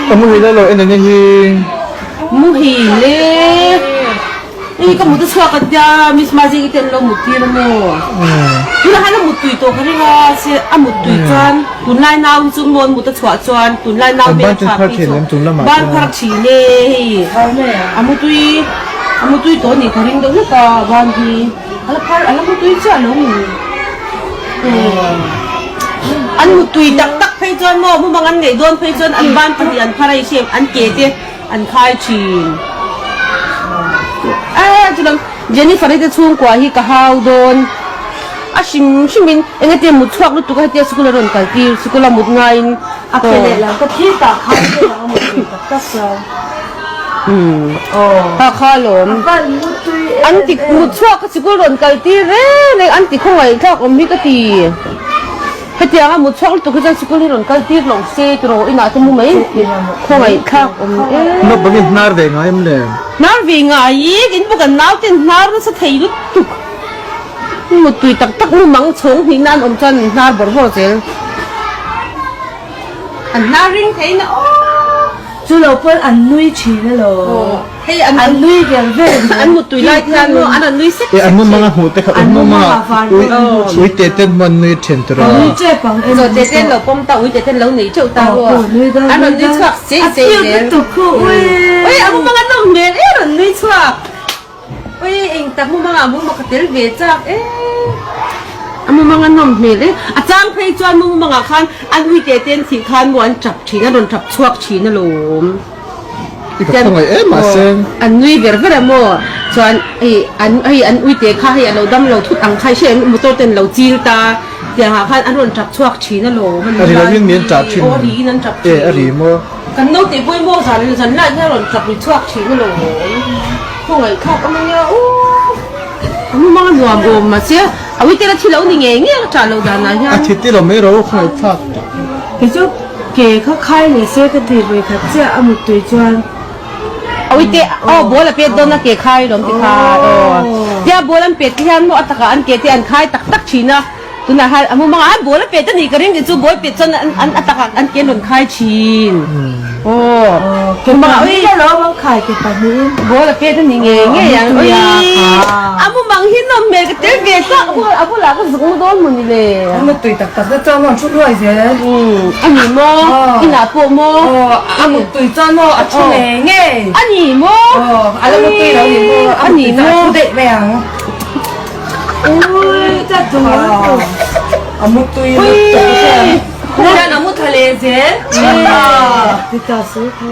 Ka muhil a lo en eng hi. Muhil e. Hei ka mut a chhuak a tia Miss Mazingi te an lo mut tir a maw. Tunah khan a mut tui tawh ka ring a se a mut tui chuan tunlai nau hi chu maw an mut a chhuah chuan tunlai nau hmel a tha phei chu ban phar thin e hei a mutui a mutui tawh a nih ka ring deuh hlek a ban hi a la phar a la mutui chiah lo ni. An mutui tak tak phei chuan maw mumang an ngaih dawn phei chuan an ban pahnih an phar a i hriat an ke te an khai thin. A chulam Jennifer i te chhungkua hi ka hau dawn a hrim hrim in eng ate mut chhuak lutuk a hetia sikul a rawn kal tir sikul a mut ngaiin a ke leh lam ka thil tah khan te lang a mutui tak tak chuan. Ha kha lawm. An ti mut chhuak ka sikul rawn kal tir reng reng an ti khawngaih thlak awm hi ka ti. Hetiang a mut chhuak lutuk hi chuan sikul hi rawn kal tir lo se tiraw inah te mu mai khawngaih thlak awm e. Naupang in hnar ve ngai em le? Hnar ve ngai i in bawk an nau ten hnar nasa thei lutuk. Mutui tak tak mu mang chhawng hnih na an awm chuan an hnar bawrh bawrh zel. An hnar ring thei na aw. Chu lo pawn an nui thin alo. Hei an an nui vel vel mai. An mutui lai hian maw an an nui sek sek thin. An mumanga hmuh te kha an mumanga ui te ten maw an nui thin tur a. Nui tep ang em. Zawh te ten lo pawm ta ui te ten lo nei teuh ta rua. An rawn nui chhuak sei sei zel. A cute lutuk khu ui. Ui a mumanga nawm hmel e rawn nui chhuak. Ui eng tak mumanga muma ka tel ve chak e. A mumanga nawm hmel e. A chang phei chuan mumanga khan an ui te ten thih khan maw an tap thin an rawn tap chhuak thin alawm. I ka khawngaih em a sen. An nui ver ver a maw? Chuan hei an hei an uite kha hei a lo dam lo thut ang kha hriat an motor ten lo chil ta tiang ah khan an rawn tap chhuak thin a lawm a ni A ri lo in min tap thin. Aw a ri in an tap thin. E a ri maw? Kan naute pawh hi maw zan zan lai hian a rawn tap ri chhuak thin a lawm. Khawngaih thlak awm ania aw. A mumang a nuam awm mahse a uite la thi lo ni ngei ngei a tah loh dan ah hian. A thi ti lo mai ro khawngaih thlak. Kei chu ke kha khai leh se ka ti vawi khat chiah a muttui chuan. Awite aw ball a pet dawn a ke khai lawm ti khai aw tia ball an pet te hian maw a takah an ke te an khai tak tak thin a tunah hian a mumang ah ball a pet a nih ka ring tih chu ball pet chuan an an a takah an ke an rawn khai thin aw Ke pahnih in alawm an khai ke pahnih in. Ball a pet a ni ngei ngei ang ui a mumang hi nawm hmel ka tel ve chak a bulah ka zuk mu dawn maw ni le. A mutui tak tak te chuan maw an thu hluai zel. A ni maw inah pawh maw. Aw a mutui chuan maw a thu ngei ngei. A ni maw. Aw a la mutui lo ni maw a mutui chuan a thu daih mai ang. Ui ta tu a mutui lutuk Ui a mu tha leh zel. Ti ta su kha.